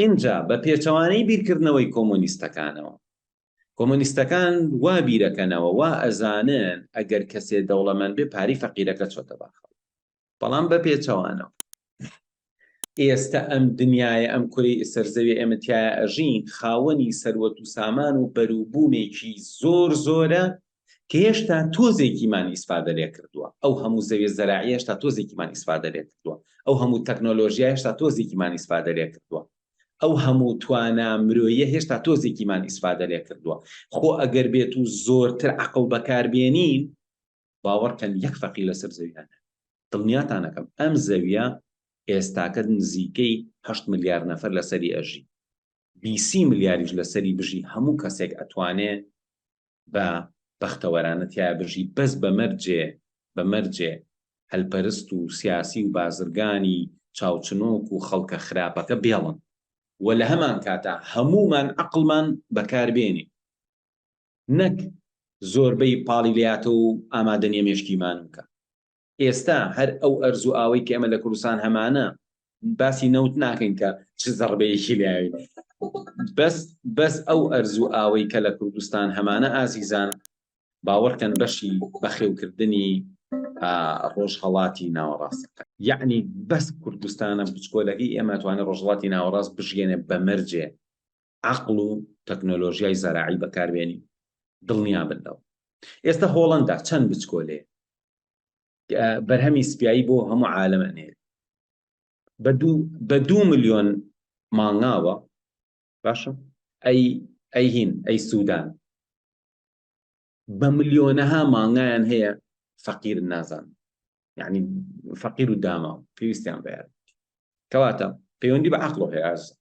ئینجا بە پێچەوانەی بیرکردنەوەی کۆمۆنیستەکانەوە، کۆمۆنیستەکان وا بیرەکەنەوە، وا ئەزانن ئەگەر کەسێ دەوڵەمەند بێ پارەی فەقیرەکە چۆتە باخەوە. بەڵام بە پێچەوانەوە ئێستە ئەم دنیایە، ئەم کورەی سەرزەوی ئێمە تیایا ئەژین، خاوەنی سەروەت و سامان و بەروبوومێکی زۆر زۆرە کە هێشتا تۆزێکیمان ئیسفادە لێ کردووە، ئەو هەموو زەویە زەراعیە هێشتا تۆزێکیمان ئیسفادە لێ کردووە، ئەو هەموو تەکنۆلۆژیا هێشتا تۆزێکیمان ئیسفادە لێ کردووە، ئەو هەموو توانا مرۆییە هێشتا تۆزێکیمان ئیسفادە لێ کردووە. خۆ ئەگەر بێت و زۆرتر عەقڵ بەکار بێنین، باوەڕکەن یەک فەقیر لەسەر زەویا نابێت. دڵنیاتان ئەکەم ئەم زەویە ئێستاکە نزیکەی هەشت ملیار نەفەر لەسەری ئەژی، بیسی ملیاریش لەسەری بژی هەموو کەسێک ئەتوانێ بە بەختەوەرانە تیایا بژی بەس بە مەرجێ بە مەرجێ هەلپەرست و سیاسی و بازرگانی چاوچنۆک و خەڵکە خراپەکە بێڵن و لە هەمان کاتا هەموومان عەقڵمان بەکار بێنین نەک زۆربەی پاڵی لێیاتەوە و ئامادە نیە مێشکی مانوو کە. ئێستا هەر ئەو ئەرز و ئاوەی کە ئێمە لە کوردستان هەمانە باسی نەوت ناکەین کە چ زەڕبەیەکی لاوین بەس بەس ئەو ئەرز و ئاوەی کە لە کوردستان هەمانە ئازیزان باوەڕکەن بەشی بەخێوکردنی ڕۆژهەڵاتی ناوەڕاستەکە یعنی بەس کوردستانە بچکۆلەکەی ئێمە توانێت ڕۆژهەڵاتی ناوەڕاست بژیێنێ بە مەرجێ عەقڵ و تەکنۆلۆژیای زەراعی بەکاربێنی دڵنیا بن لەوە. ئێستا هۆڵەندا چەند بچکۆلەیە بەرهەمی سپیایی بۆ هەموو عالەم ئەنێرێ بە دوو بە دوو ملیۆن مانگاوە باشە ئەی ئەی هین ئەی سوودان بە ملیۆنەها مانگایان هەیە فەقیر نازان یعنی فەقیر و داماو پێویستیان بە یارمەتی کەواتە پەیوەندی بە عەقڵەوە هەیە ئازیزم.